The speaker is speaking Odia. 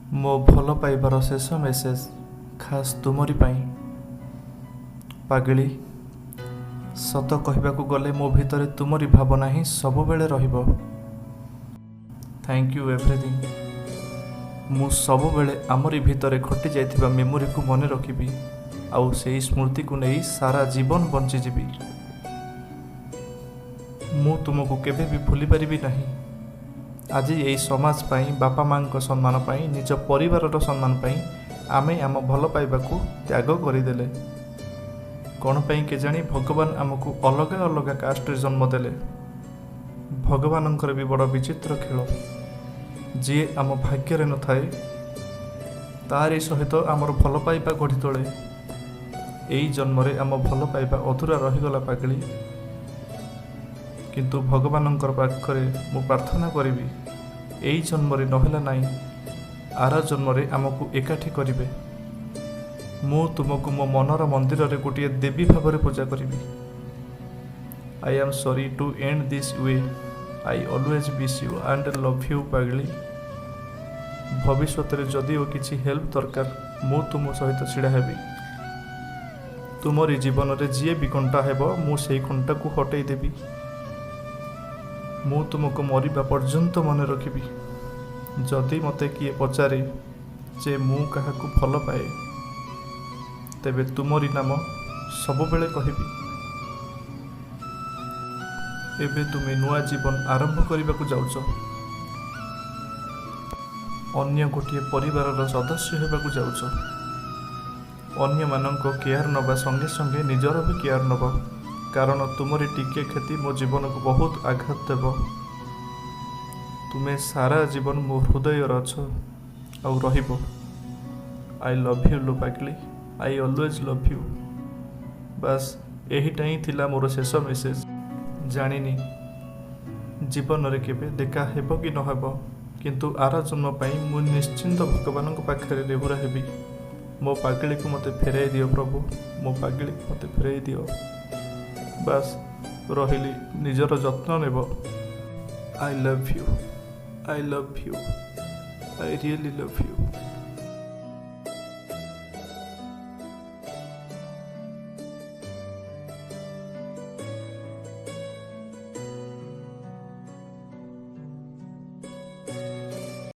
ମୋ ଭଲ ପାଇବାର ଶେଷ ମେସେଜ୍ ଖାସ୍ ତୁମରି ପାଇଁ। ପାଗିଳୀ, ସତ କହିବାକୁ ଗଲେ ମୋ ଭିତରେ ତୁମରି ଭାବନା ହିଁ ସବୁବେଳେ ରହିବ। Thank you everything. ମୁଁ ସବୁବେଳେ ଆମରି ଭିତରେ ଘଟି ଯାଇଥିବା ମେମୋରିକୁ ମନେ ରଖିବି ଆଉ ସେଇ ସ୍ମୃତିକୁ ନେଇ ସାରା ଜୀବନ ବଞ୍ଚିଯିବି। ମୁଁ ତୁମକୁ କେବେ ବି ଭୁଲିପାରିବି ନାହିଁ। ଆଜି ଏଇ ସମାଜ ପାଇଁ, ବାପା ମାଆଙ୍କ ସମ୍ମାନ ପାଇଁ, ନିଜ ପରିବାରର ସମ୍ମାନ ପାଇଁ ଆମେ ଆମ ଭଲ ପାଇବାକୁ ତ୍ୟାଗ କରିଦେଲେ। କ'ଣ ପାଇଁ କେଜାଣି ଭଗବାନ ଆମକୁ ଅଲଗା ଅଲଗା କାଷ୍ଟରେ ଜନ୍ମ ଦେଲେ। ଭଗବାନଙ୍କର ବି ବଡ଼ ବିଚିତ୍ର ଖେଳ। ଯିଏ ଆମ ଭାଗ୍ୟରେ ନଥାଏ, ତାରି ସହିତ ଆମର ଭଲ ପାଇବା ଗଢ଼ି ତୋଳେ। ଏଇ ଜନ୍ମରେ ଆମ ଭଲ ପାଇବା ଅଧୁରା ରହିଗଲା ପାଗିଳୀ। କିନ୍ତୁ ଭଗବାନଙ୍କର ପାଖରେ ମୁଁ ପ୍ରାର୍ଥନା କରିବି, ଏଇ ଜନ୍ମରେ ନହେଲା ନାହିଁ, ଆର ଜନ୍ମରେ ଆମକୁ ଏକାଠି କରିବେ। ମୁଁ ତୁମକୁ ମୋ ମନର ମନ୍ଦିରରେ ଗୋଟିଏ ଦେବୀ ଭାବରେ ପୂଜା କରିବି। I am sorry to end this way. I always miss you and love you ପାଗିଳୀ। ଭବିଷ୍ୟତରେ ଯଦିଓ କିଛି ହେଲ୍ପ ଦରକାର, ମୁଁ ତୁମ ସହିତ ଛିଡ଼ା ହେବି। ତୁମରି ଜୀବନରେ ଯିଏ ବି କଣ୍ଟା ହେବ, ମୁଁ ସେଇ କଣ୍ଟାକୁ ହଟେଇ ଦେବି। ମୁଁ ତୁମକୁ ମରିବା ପର୍ଯ୍ୟନ୍ତ ମନେ ରଖିବି। ଯଦି ମୋତେ କିଏ ପଚାରେ ଯେ ମୁଁ କାହାକୁ ଭଲ ପାଏ, ତେବେ ତୁମରି ନାମ ସବୁବେଳେ କହିବି। ଏବେ ତୁମେ ନୂଆ ଜୀବନ ଆରମ୍ଭ କରିବାକୁ ଯାଉଛ, ଅନ୍ୟ ଗୋଟିଏ ପରିବାରର ସଦସ୍ୟ ହେବାକୁ ଯାଉଛ। ଅନ୍ୟମାନଙ୍କ କେୟାର ନେବା ସଙ୍ଗେ ସଙ୍ଗେ ନିଜର ବି କେୟାର ନେବ, କାରଣ ତୁମରି ଟିକିଏ କ୍ଷତି ମୋ ଜୀବନକୁ ବହୁତ ଆଘାତ ଦେବ। ତୁମେ ସାରା ଜୀବନ ମୋ ହୃଦୟରେ ଅଛ ଆଉ ରହିବ। I love you low ପାଗିଳୀ। I always love you. ବାସ୍, ଏହିଟା ହିଁ ଥିଲା ମୋର ଶେଷ ମେସେଜ୍। ଜାଣିନି ଜୀବନରେ କେବେ ଦେଖା ହେବ କି ନ ହେବ, କିନ୍ତୁ ଆର ଜନ୍ମ ପାଇଁ ମୁଁ ନିଶ୍ଚିନ୍ତ ଭଗବାନଙ୍କ ପାଖରେ ନେହୁରା ହେବି, ମୋ ପାଗିଳୀକୁ ମୋତେ ଫେରାଇ ଦିଅ ପ୍ରଭୁ, ମୋ ପାଗିଳୀକୁ ମୋତେ ଫେରାଇ ଦିଅ। ବାସ୍, ରହିଲି। ନିଜର ଯତ୍ନ ନେବ। I love you, I love you, I really love you.